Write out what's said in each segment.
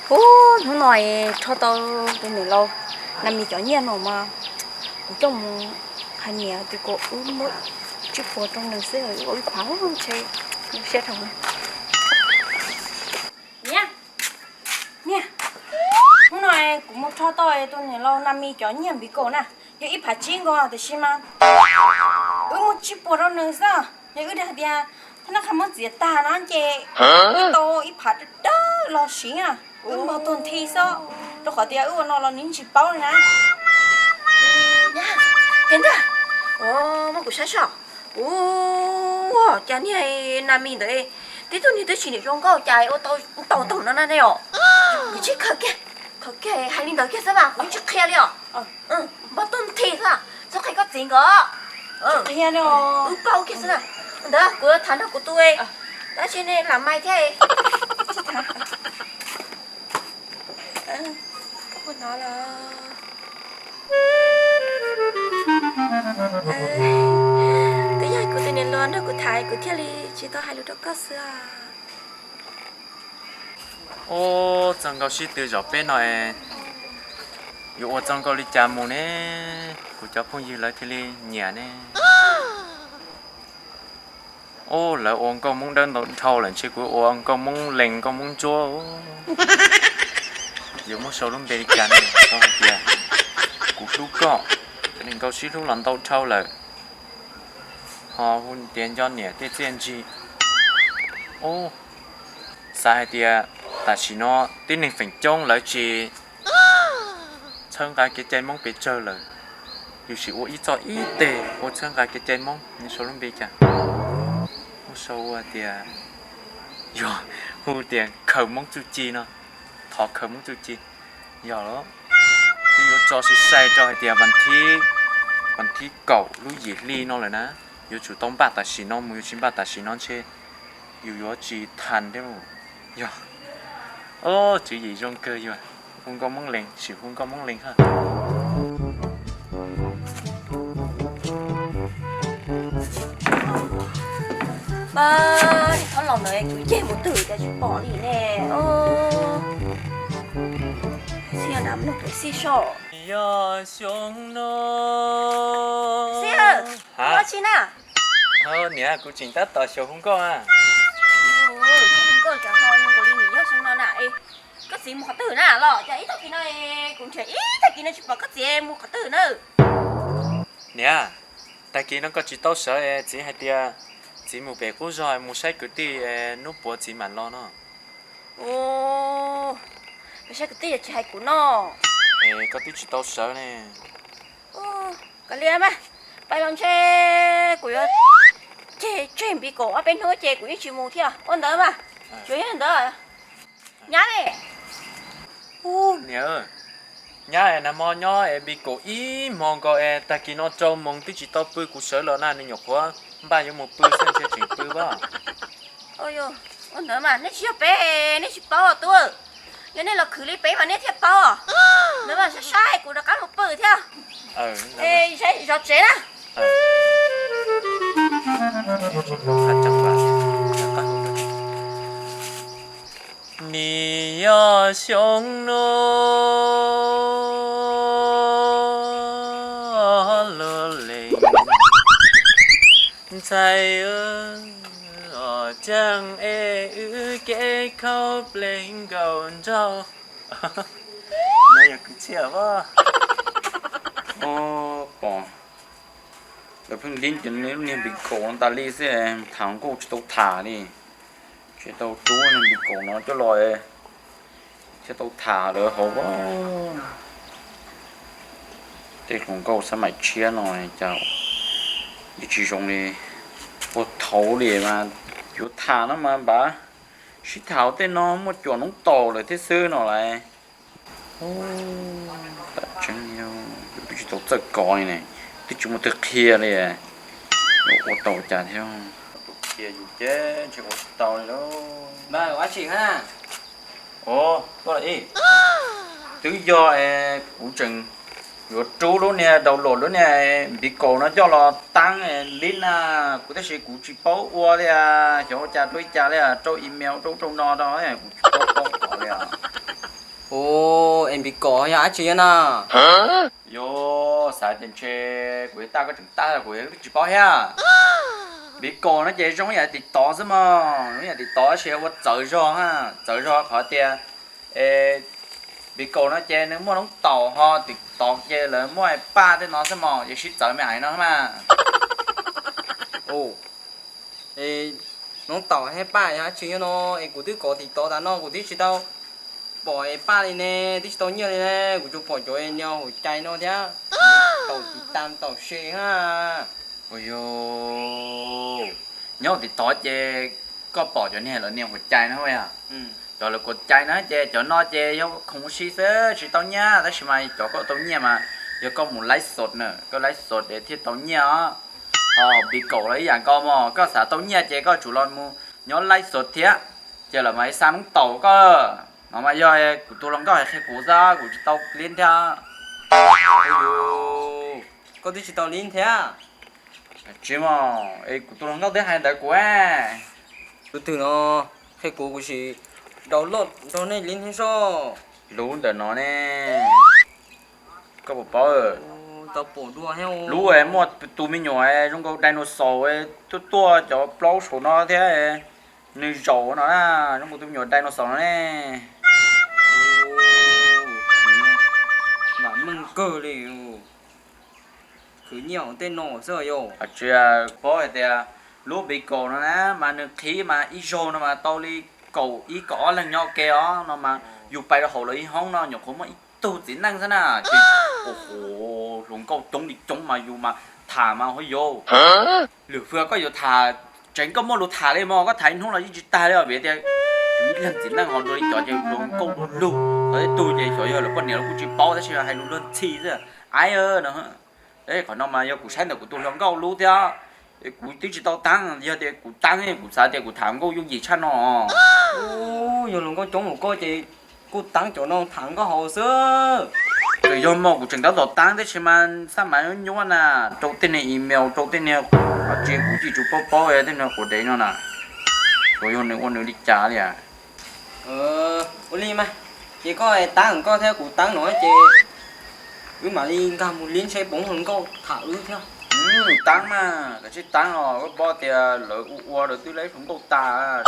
Ub, hnub no rho tau tus niam laus Nami cov nyiaj no mas kuv coj mus hais niam tias kom wb muab tsib puas rau nws xwb, wb ua ib phav ntshe siab rau. Niam, niam, hnub no kuv mus rho tau tus niam laus Nami cov nyiaj npiv kaum na, yog ib phav tsib nkaus tiam sis mas wb muab tsib puas rau nws xwb. Yog wb dag tias thab nab qha muab txiav tag no ces wb tau ib phav dawb dawb los siv na. Wb npog tuag nthi xwb, rau qhov tias wb ua no los nws tsis paub li na. Ces ntag, muab kuv saib soj. Ua cas niag Nami ntawd, tib tug niag twb tsis niam zoo nkauj cas ua tau tau taum no na ne os. Kuv tsis khaws kiag, khaws kiag hais li ntawd kiag xwb mas kuv yeej tsis qhia li os. Npog tuag nthi xwb, txhob qhia koj txiv nkawd. Qhia li os. Wb paub kiag xwb na. Ntawd kuv tham nrog kuv tus dab tsi ne lam mais thiab. Ua no los twb yog kuv tus niam laus nrog kuv tham kuv thiaj li tsis tau hais lus rau koj xwb. Ub, txoj nkauj sib tw zom peb no es yuav ua txoj nkauj li cas mus ne, kuv cov phooj ywg lawv thiaj li nyiam ne. Ub, lawv ua nkauj Hmoob dawb ntau dhau lawm, ntshe kuv ua nkauj Hmoob Lees nkauj Hmoob Ntsuab. Yuav muab sau lub npe li cas ne? Sau hais tias kuv hlub koj, nkauj sib hlub los ntau dhau lawm, ho hu tias nco niam tej txiaj ntsig. Ub, xav hais tias tam sim no tib neeg feem coob lawv tsis txhawb nqa kev cai Hmoob pes tsawg lawm, yus sim ua ib txoj ib teg ua txhawb nqa kev cai Hmoob, nws sau lub npe cas? Muab sau ua tias, yog hu tias khaws Hmoob txuj ci no, thov khaws Hmoob txuj ci. Yog los, twb yuav tso sai sai rau hais tias vas thib kaum lub yim hli no lawm na, yuav tsum tau npaj tam sim no mus, yuav tsis npaj tam sim no ntshe yus yuav tsis tau thiab lauj. Yog, tswv yim zoo kawg, yus hu nkauj Hmoob Lees, sim hu nkauj Hmoob Lees hab. Pab, thaum los ntawd kuv ceg mus twg cas tsis pom li ne. Xib, yog xyoo no. Xib, ua tsi na? Niam, kuv tseem tab tom xyaum hu nkauj na. Hu nkauj cas ho zoo nkaus li niam yog xyoo no na. Koj txiv mus qhov twg na los? Cas ib tag kis no kuv nrhiav ib tag kis no tsis pom koj txiv mus qhov twg na. Niam, tag kis no koj tsis tau sawv es txiv hais tias txiv mus pem qub zog mus saib kwv tij, hnub puav txiv mam los no. Mus saib kwv tij yog tsis hais kuv no. Es koj twb tsis tau sawv ne. Kav liam mas, pais los ntshe kuv yuav ceg tseg npiv kaum ob peb hnub ces kuv yeej tsis mus thiab. Ua ntawd mas, tsuav yog ntawd. Nyab ne? Ub, niam, nyab es nag hmo nyob es npiv kaum ib hmo nkaus es tag kis no rau moos twb tsis tau pw, kuv sawv los na nws nyuam qhuav npaj yuav mus pw xwb ntshe tseem pw pab. Ua ntawd mas nej tsis yog peb, nej tsis paub os tub. Yog nej los khwv li peb mas nej thiaj paub. Ntawd mas saib saib kuv rov qab mus pw thiab. Zov tsev na. Nim yog xyoo no luag lees ntxhais, caag es wb kev khaub pleev nkaus nraug. No yog kwv txhiaj as. Pom lawv pheej lib cov lub niag npiv kaum no tas li xwb, tham nkauj tsis tau tham li. Tsis tau rub niag npiv kaum no coj los thiaj tau tham lawv hauv. Tej hluas nkauj xab maim tshiab no cas yeej tsis zoo li puag thaud li mas. Yuav tham no mas npaj sib tham tej no muaj cuam noob taus lawm thiab xwb no lauj. Tam tseeb, yus twb tsis tau txawj kov li ne, twb tsis muaj twg qhia li, yuav ua tau cas thiab. Qhia yus ces ntshe ua tsis tau li lauj. Twb yog es kuv tseem yuav rub lub niag download lub niag npiv kaum no coj los taab li na, kuv tab sis kuv tsis paub ua li, xyov ua cas rau li cas li, rau email rau rau no rau kuv tsis paub paub kov li os. Ua, es Npiv Kaum yog dab tsi na? Yog xav tias ntshe kuv yuav tag koj tseem tag kuv tsis paub thiab. Npiv Kaum no ces zoo yam TikTok xwb mog, zoo yam TikTok tab sis ua txawv zog, txawv zog qhov tias Npiv Kaum no ces nws muaj noob taum ho TikTok ces lawv muaj paj tej no xwb mog, ces sib txawv me ais no mas. Noob taum thiab paj yog dab tsi no es kuv twb kov TikTok tas no kuv twb tsis tau pom es paj li ne, twb tsis tau nyiaj li ne, kuv tsuas pom cov niag haum cai no thiab. Taum tiv tam taum se ha. Ua, nyob TikTok ces koj pom cov niag lawv niag haum cai no yog, cov lawv haum cai no ces cov no ces yog khoom ua si xwb tsis tau nyiaj, tab sis mas cov koj tau nyiaj mas yog koj mus live show na, koj live show es thiaj tau nyiaj os. Ho Npiv Kaum los ib yam nkaus mog, koj xav tau nyiaj ces koj tsum los mus nyob live show thiab, ces lawv mam li xa noob taum koj. No mas yog kuv tus hluas nkauj hais qhia kuv xwb, kuv tsis tau lib thiab. Koj twb tsis tau lib thiab. Tsis mog, es kuv tus hluas nkauj twb hais ntawd kuv. Tus twg no qhia kuv, kuv sim download nrog nej lib thiab soj. Lub ntawm no ne, koj puas paub? Lub muaj tus me nyuam zoo nkaus dinosaur tuaj tuaj cov plaub saum no thiab, nws zaum no na, zoo nkaus tus me nyuam dinosaur no ne. Vam meej kawg li, khwv nyiaj hauv tej no xwb yog. Tsis paub hais tias lub Npiv Kaum no na mas nws qhib mas ib zaug no mas tau li kaum ib kaum ob leeg nyob ua ke os, no mas yus pais rau hauv lawv ib hoob no nyuam qhuav muaj ib tug txiv neej xwb na, ces hluas nkauj coob li coob mas yus mas tham mas ua yuav. Lwm fwj koj yuav tham, tseev koj muaj lus tham li mog, koj tham ib hnub los yeej tsis tag li os, vim tias yus ib leeg txiv neej ho dua li cov ces hluas nkauj du lug, ho tej tug ces xyov yog lawv poj niam los kuj tsis paub tab sis hais lus luag ntxhi xwb. Aib no, qhov no mas yog kuv saib ntawm kuv tus hluas nkauj lub thiab, kuv twb tsis tau taab, yog tias kuv taab kuv xav tias kuv tham nkauj yooj yim tshaj no. Yog hluas nkauj coob ua koj ces kuj taab cov no tham nkauj haus xwb. Txawm yog mog kuv tseem tab tom taab tab sis mas xab mav nyuaj nyuaj na, rau tej niag email rau tej niag, tsis kuv tsis tshua paub paub tej niag quav dev no na, tsuas yog nws ua nws li cas li. Ua li mas, ces koj taab koj thiab kuv taab no ces wb mam li nkag mus lib seb puas muaj hluas nkauj tham wb thiab. Taab mas kav tsij taab os, koj paub tias lawv ua ua lawv twb lab hluas nkauj tas.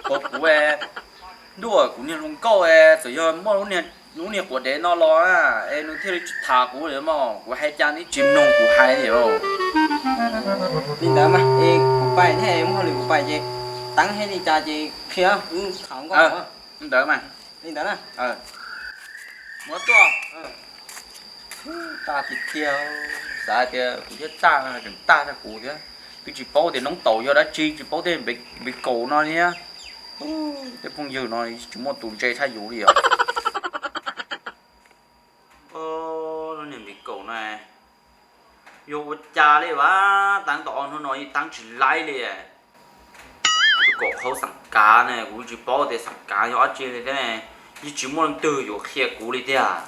Kuv, kuv ntuj, kuv niag hluas nkauj txawm yog muaj lub niag quav dev no los es nws thiaj li tsis tham kuv li mog, kuv hais cas nws tsis mloog kuv hais li. Li ntawd mas es kuv pais thiab, muaj hauj lwm kuv pais ces taab thiab li cas ces qhia wb tham nkauj. Li ntawd mas, li ntawd na. Muab tuaj. Tag tiag tiag, xav tias kuv thiaj tag, tseem tag tag kuv thiab. Twb tsis paub tias noob taum yog dab tsi, tsis paub tej Npiv Kaum no thiab. Tej phooj ywg no tsis muaj tus ntse tshaj yus li os. Lub niag Npiv Kaum no yog ua cas li vas, taab tau ob hnub no yeej taab tsis laib li. Tus kaum qhauv xeem kav ne, kuv tsis paub tias xeem kav yog dab tsi li thiab ne, yeej tsis muaj leej twg yuav qhia kuv li tiag.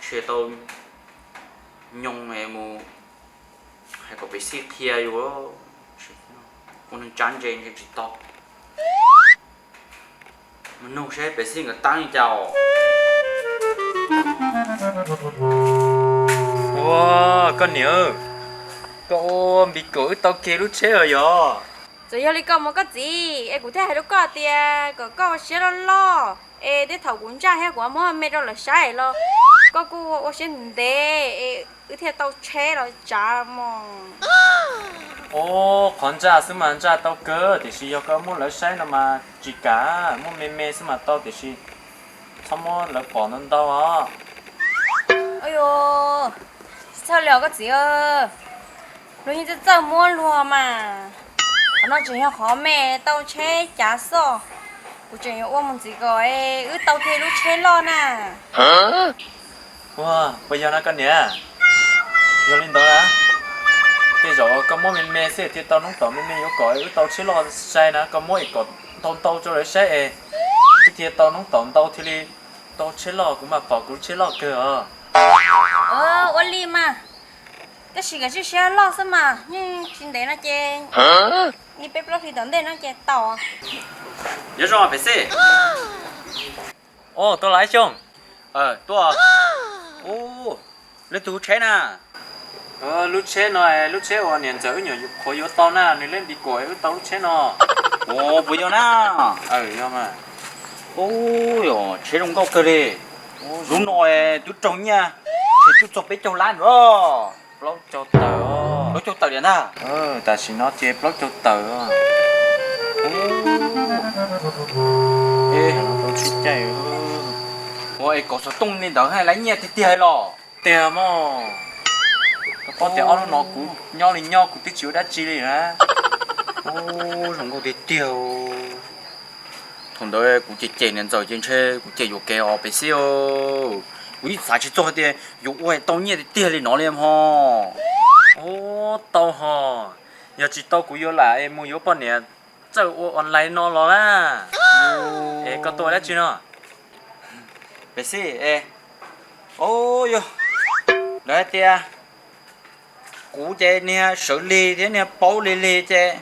Tsis tau nyoog mus hais kom Pes Xij qhia yus, ua neeg tsab ntse ntse tsis tau. Mus nug seb Pes Xij nkawd taab li cas os. Ua, koj niam, koj ua Npiv Kaum wb tau kiag lub tsheb os yog? Txawm yog li koj mus koj txiv es kuv thiaj hais rau koj tias kom koj ua siab loj loj es tej thaum kuv ntsaj thiab kuv muab me rau lawv saib los koj kuj ua siab ntev es wb thiaj tau tsheb los tsav mog. Ua, qhov ntsaj xwb mas ntsaj tau kawg, tiam sis yog koj muab lawv saib no mas tsis kam, muab me me xwb mas tau, tiam sis txhob muab lawv pom ntau ntau os. Tsis txhawj li os koj txiv, luag yeej txawj txawj muab luag mas. Qhov no tseem yog qhov me tau tsheb cav xwb, kuv tseem yuav ua mus ntxiv kom wb tau kiag lub tsheb loj na. Ua, puas yog no koj niam? Yog li ntawd, tej zaum koj muab me me xwb thiaj tau noob tom me me, yuav kom wb tau tsheb loj sai na, koj muab es kom ntau ntau rau lawv saib es wb thiaj tau noob tom ntau thiaj li tau tsheb loj, kuv mas pom kuv tsheb loj kawg os. Ua li mas, Tab sis kav tsij siab loj xwb mas, yeej tsis ntev no ces li peb plaub hlis tom ntej no ces tau. Nyob zoo Pem Xij. Ua, tuaj los Xyooj. Tuaj. Ua, leej twg tsheb na? Lub tsheb no, lub tsheb uas niam ntxawm wb nyuam qhuav yuav tau na, nws lej Npis Kaum wb tau lub tsheb no. Ua, puas yog na? Ua, tsheb zoo nkauj kawg li. Lub no twb raug nyiaj, ces twb txog peb caug lab lawm. Plaub caug tawm, plaub caug tawm tiag ntag. Tam sim no ces plaub caug tawm. Ua, es kov xov tooj li ntawd lawv nyiaj tiag tiag los? Tiag mog. Koj paub tias ob lub no kuv nyob li nyob kuv twb tsis ua dab tsi li na. Ua, zoo nkauj tiag tiag. Thaum ntawd kuv cem cem niam ntxawm ces ntshe kuv cem yuam kev os Pem Xij. Kuv yeej xav tsis txog tias yuav ua tau nyiaj tiag tiag li no li mog. Ua, tau hos. Yog tsis tau kuv yuav lam es mus yuav poj niam txawj ua online no los na. Es koj tuaj ua dab tsi no? Pem Xij, ua, yog lawv hais tias kuv ces niag sawv lig thiab niag paub lig lig ces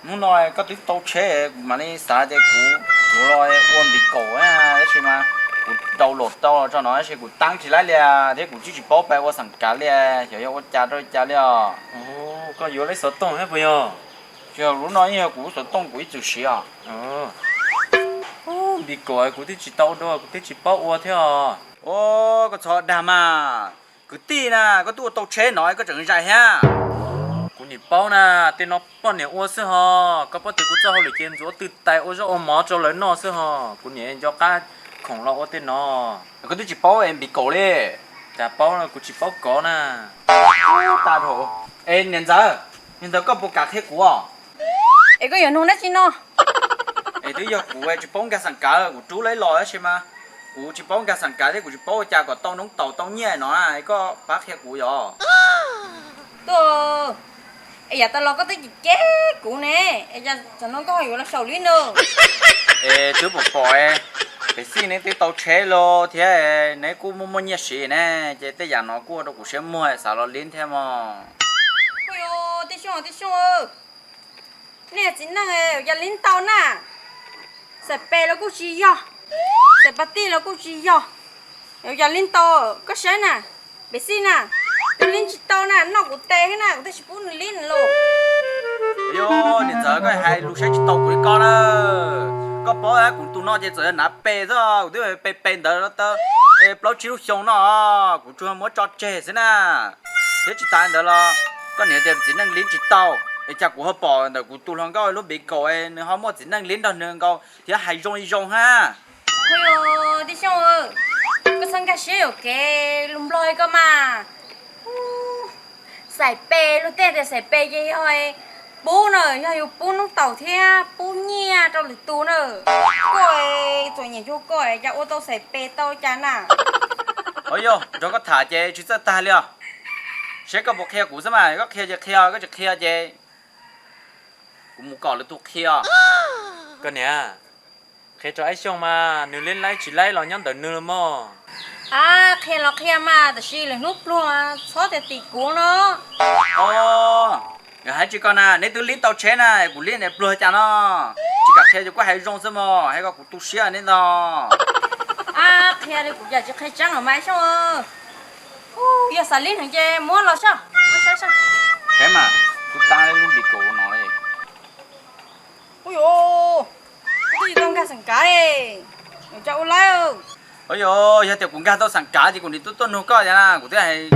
hnub no koj twb tau tsheb kuv mam li xav tias kuv yuav los ua Npis Kaum tab sis mas kuv download tau tso no tab sis kuv tab tsis laib li thiab kuv twb tsis paub pab ua xeem kav li, xyov yog ua cas rau li cas li os. Koj yuav lub xov tooj thiab puas yog? Tsis yog, lub no yeej yog kuv lub xov tooj kuv ib txwm siv os. Npis Kaum kuv twb tsis tau ua dua kuv twb tsis paub ua thiab os. Ua, koj txhob dag mas. Kwv tij na, koj twb ua tau tsheb no koj tseem zais thiab. Kuv nim paub na, tej no poj niam ua xwb hos. Koj paub tias kuv txoj hauj lwm ces ntxuav twj tais ua zaub ua mov rau lawv noj xwb hos. Kuv niam nco qab khoom los ua tej no. Koj twb tsis paub Npis Kaum li. Cas paub, kuv tsis paub kov na. Es niam ntxawm, niam ntxawm koj puas kam qhia kuv os? Es koj yuav nug dab tsi no? Es twb yog kuv tsis paub nkag xeem kav, kuv rub lawv los tab sis mas kuv tsis paub nkag xeem kav thiab kuv tsis paub ua cas kom tau noob taum tau nyiaj no, koj pab qhia kuv yom. Tuaj, es yav tas los koj twb cem cem kuv ne, es cas tam no koj ho yuav los saum li no? Es twb pom pom, Pem Xij neb twb tau tsheb los thiab neb kuj muaj muaj nyiaj siv ne, ces tej yam no kuj ua rau kuv siab muag xav los li thiab mog. Ua, tij Xyooj, tij Xyooj, nej txiv neej ua cas li ntau na, xais pes los kuj tsis yog, xais pas tij los kuj tsis yog, ua cas li ntau, koj saib na, Pem Xij na, tus li tsis tau na noj kuv tes thiab na kuv twb tsis pub nws li los. Yog niam ntxawm koj hais lus saib tsis tau kuv li koj na. Koj paub kuv tus no ces txawm yog hnav pes xwb, kuv twb pes pes ntawd plaub tsib lub xyoo no, kuv tsuas muab tso tseg xwb na. Thiab tsis tas ntawd los koj niam tias txiv neej li tsis tau, es cas kuv ho pom ntawm kuv tus hluas nkauj lub Npis Kaum nws ho muaj txiv neej li nrog nws nkaus thiab hais zoo li zoo hab. Tij Xyooj, koj txhob nkag siab yuam kev lus nplog li koj mas. Xais pes, luag tej tias xais pes ces yog pub na, yog yus pub noob taum thiab pub nyiaj rau lwm tus na. Koj txom nyem cuag koj cas ua tau xais pes tau cas na? Ua yog nrog koj tham ces tsis txawj tag li os. Saib koj puas qhia kuv xwb mas, koj qhia ces qhia, koj tsis qhia ces kuv mus kom lwm tus qhia. Koj niam, qhia rau Aib Xyooj mas nws li laib tsis laib los nyob ntawm nws los mog. Ab, qhia los qhia mas, tab sis lwm hnub pluag txhob tias tim kuv no. Yog hais tsis koj na, neb twb li tau tsheb na, kuv li neb pluag cas no? Tsis kam qhia ces kuj hais zoo xwb mog, hais kom kuv tu siab neb ntag. Ab, qhia li kuv cas tsis qhia tseeb los mas Aib Xyooj. Yog xav li heev ces muab los soj, muab saib soj. Saib mas, kuv tab lub Npis Kaum no li. Ua yog, kuv twb tsis tau nkag xeem kav, cas ua laib. Ua yog, yog tias kuv nkag tau xeem kav ces kuv nim tuaj tuaj nug koj thiab na, kuv twb hais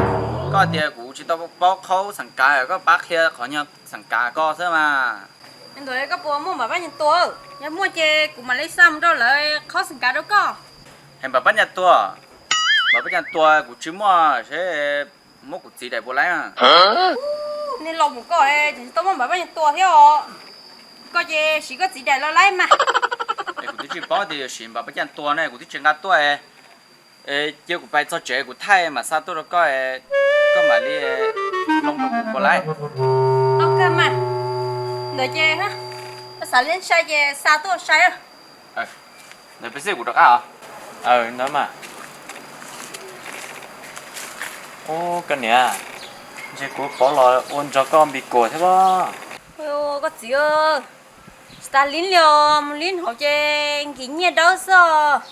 koj tias kuv tsis tau paub qhaub xeem kav, koj pab qhia qhov nyuag xeem kav ko xwb mas. Ntawd koj puas muaj npam pab nyas tuas? Yog muaj ces kuv mam li xa mus rau lawv qhaub xeem kav rau koj. Hais npam pab nyas tuas, npam pab nyas tuas kuv tsis muaj, seb muab kuv txiv daim puas laib. Nej laus mus koj, tsis tau muaj npam pab nyas tuas thiab os. Koj ces siv koj txiv daim los laib mas. Es kuv twb tsis paub tias yuav siv npam pab nyas tuas ne, kuv twb tsis nqa tuaj. Cia kuv pais txog tsev kuv thaij mam xa tuaj rau koj, koj mam li loo rau kuv puas laib. Tau kawg mas. Ntawd ces koj xav li sai ces xa tuaj sai. Ntawd peb xij kuv rov qab os. Ntawd mas. Ub, koj niam, Ntshe kuv pov los ua nrog koj npis kuas thiab pob. Koj txiv, tsis tas lib li os, mus lib hauv ces nkim nyiaj dawb xwb os.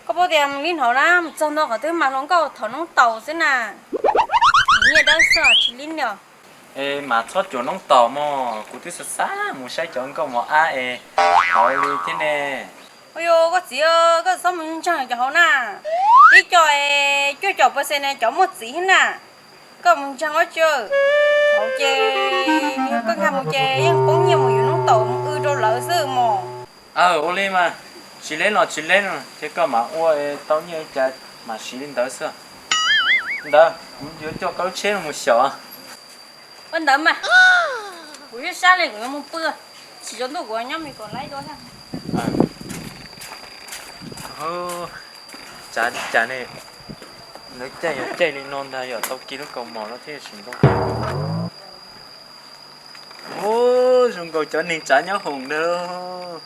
Koj paub tias mus lib hauv na, mus txog ntua qhov twg mas hluas nkauj thov noob taus xwb na. Nkim nyiaj dawb xwb os, tsis lib li os. Es mas txhob cuam noob taus mog, kuv twb xav xav mus saib cov nkauj mos ab es hauv li thiab ne. Ua li koj txiv, koj txhob mus ntseeg cov hauv na. Ib co cuaj caum percent ne cov muaj txiv thiab na. Koj mus ntseeg ua tsi, hauv ces yog koj nkag mus ces yeej poob nyiaj mus yuav noob taus mus w rau lawv xwb mog. Aw, ua li mas, tsis lib los tsis lib, ces koj mam ua tau nyiaj li cas mam siv li ntawd xwb. Ntawd kuv yuav coj koj lub tsheb no mus xyaum. Ua ntawd mas, kuv sab sab li kuv yuav mus pw, tsis tsaus ntuj kuv nyob me kom laib dua. Tsav li cas ne, lawv caij yog caij li no ntag, yog tau kiag lub kaus mom no thiaj sim nkaus. Ub, zoo nkaus cov neeg tsav nyob hoom ntag lauj.